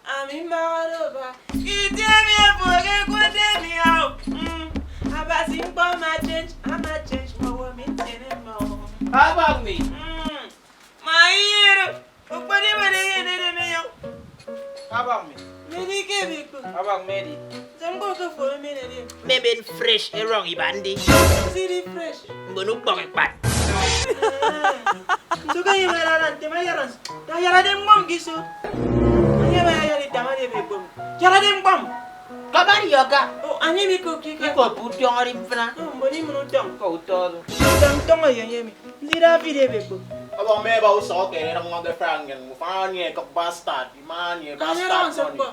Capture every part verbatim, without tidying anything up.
Ami mbañara oba. Itie mi efuege kuote mi ao. Mm. Abasi mkpọ ama change, ama change mọwọ mi ntiene mọwọ. Abang mi. Mm. Ma iyero, okpodi wele yene de mi yo. Abang mi. Medi ke biko. Abang medi. Zembo ke fo mi ne de. Memen fresh erong ibandi. Siri fresh. Mbon ukpok ekpat. Nsuka yemela nte ma yaran. Ya yara de mom giso. Anye ba ya yari tama de be bom. Yara de mbom. Kabari yoga. O anye mi ko ki ka. Iko pu tiong ari mfana. O mboni munu tiong. Ko utodo. Tiong tiong ayo yemi. Ndi David ebe ko. Abo me ba uso ke re ngo de frangen. Mu fani e ko bastard. Imani e bastard. Anye ron se ko.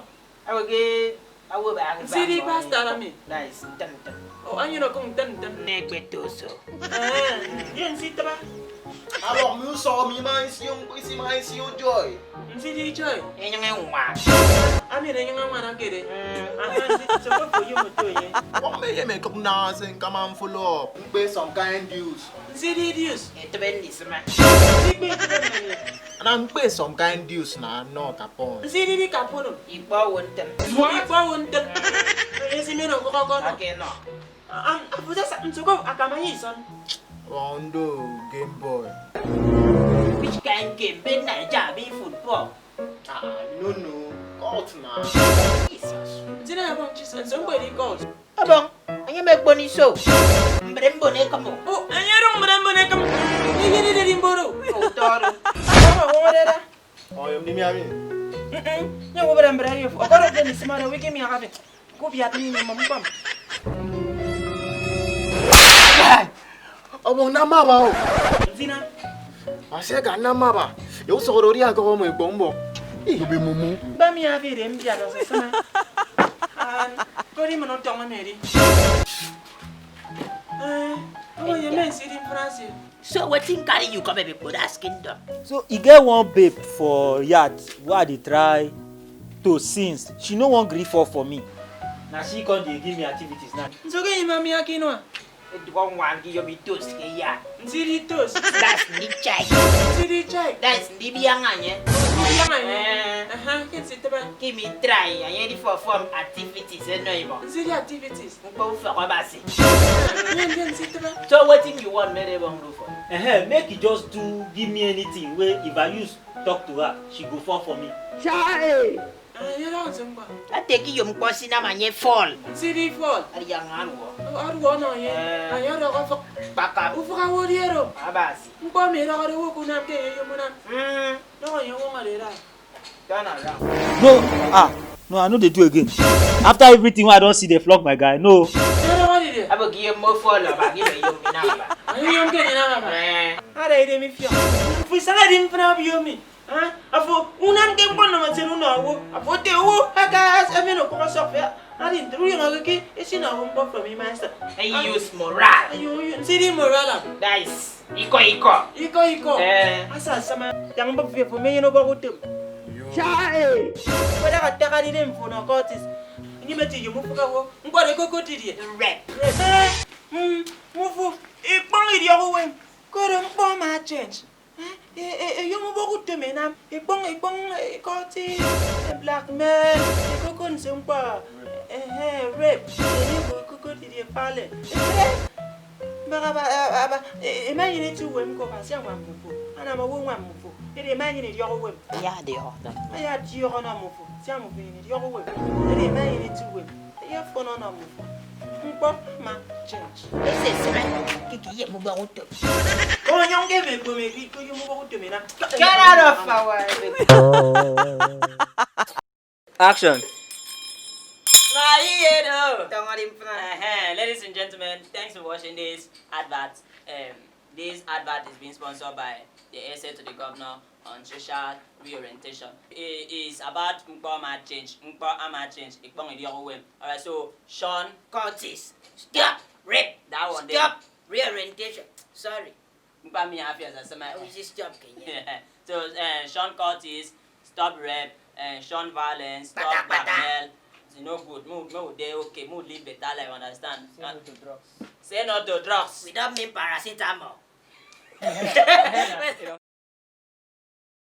Awo ke awo ba. Nsi di bastard ami. Nice. Nten nten. O anye no ko nten nten. Negbe toso. Eh, ye nsi taba. Abo mi uso mi ma isi yo isi ma isi yo joy. Nsi di joy. Enyang enwa. Ami ne enyang enwa na kere. Aha nsi so ko ko yo moto ye. Abo me ye me ko na se nkama follow up. Ngbe some kind deals. Nsi di deals. Etebe ni sema. Nsi kpe etebe ni. Ana mkpe some kind deals na no kapon. Nsi di di kapon. Ikpo wo ntem. Ikpo wo ntem. Esi me no ko ko no. Okay no. Am afuza sa nsuko akama yison. Rondo Game Boy. Which kind game? Be Naija be football. Ah, no no. Cult na. Jesus. Ntina ya bong Jesus. Somebody cult. Abang, anye me kponi so. Mbre mbone kamo. O anye rong mbre mbone kamo. Anye ne de mboro. O toro. Abang, o de da. O yom di mi ami. Mm. Nya wo bra mbre yo. O koro de ni sima de wiki mi akabe. Ku biat ni ni mom bam. Obong na maba o. Ntina. Ase ka na maba. Yo so ro ri akoko mo ekpo mbo. Ih, be mumu. Ba mi abi de mbia do sima. An, ko di mo no tongo me di. Eh, o ye men si di France. So wetin carry you come a people that's kingdom? So e get one babe for yard wey I dey try to since. She no wan gree fall for me. Na she come dey give me activities now. Nso ke ima mi akinwa. Eduko nwan gi yomi toast ke ya. Nsi di toast. That's ndi chai. Nsi di chai. That's ndi bianganye. Ndi bianganye. Eh. Aha, ke nsi tebe. Give me try. Anye di for form activities eno imo. Nsi di activities. Nkpo ufọk Abasi. Nye ndị nsitịbe. So wetin you want me to do for? Ehe, make you just do give me anything wey if I use talk to her, she go fall for me. Chai! Anyị rọ ọzọ mgba. Ateki yom kpọ sinam anye fall. Nsi di fall. Ari yang aruo. Aruo na ye. Eh. Anyị rọ ọfọk. Kpaka. Ufọk awori ero. Abasi. Mkpọ mi rọ ọrụ woku nam ke ye yom nam. Mm. No ye wong are ra. No, ah, no, I no dey do again. After everything wey I don see, dey flog my guy. No. Abo ki yem mo fall ba ki be yom ina ba. Ayo yom ke ina ba. Eh. Ada ide mi fio. Fu sanga di mfana bi yomi. Ha? Afo unam ke mkpon no maten uno awo. Afo te wo aka as emi no ko so fe. Ari ndru yo ngake esi na wo mbo from mi master. Hey, use moral. Ayo, ayo, nsi di moral am. Guys. Ikọ ikọ. Ikọ ikọ. Eh. Asa sama. Yang mbọk fie fo menye no bọk utem. Chai. Kwada ka taka di dem fo no kotis. Ni meti yo mufuka wo. Nkwada koko di die. Rep. Rep. Eh. Mm. Mufu. Ikpong idiọk uwem. Koro mkpọ ma change. Eh, eh, eh, eh, yo mubọk utem enam. Ikpong, ikpong, eh, ikọti, eh, blackmail, ikoko nse mkpọ. Ehe, rape. Enye bo ikoko didie pale. Ehe. Mbak aba, aba, aba, e, e, ema enyene eti uwem ke Abasi añwam mmufo. Anam owo ñwam mmufo. Edi ema enyene idiọk uwem. Aya adiọk ọnọ. Aya adiọk ọnọ mmufo. Sia mmufo enyene idiọk uwem. Edi ema enyene eti uwem. Aya fon ọnọ mmufo. Mkpọ ama change. Ese eseme. Kiki ye mubọk utom. Onyong ke me kpo me ki ko yo mubọk utom enam. Get out of our Action. Tọñọrọ mfụna. Ehe, ladies and gentlemen, thanks for watching this advert. Um, this advert is being sponsored by the essay to the governor on social reorientation. It is about mkpọ ama change, mkpọ ama change, ikpong idiọk uwem. Alright, so Sean Curtis, stop rape. That one there. Stop reorientation. Sorry. Mkpa mi afi as a sema. We just stop Kenya. So, uh, Sean Curtis, stop rape, uh, Sean violence, stop blackmail. It's no good. Move, move. They okay. Move, live better life. Understand? Say no to drugs. Say no to drugs. We don't mean paracetamol.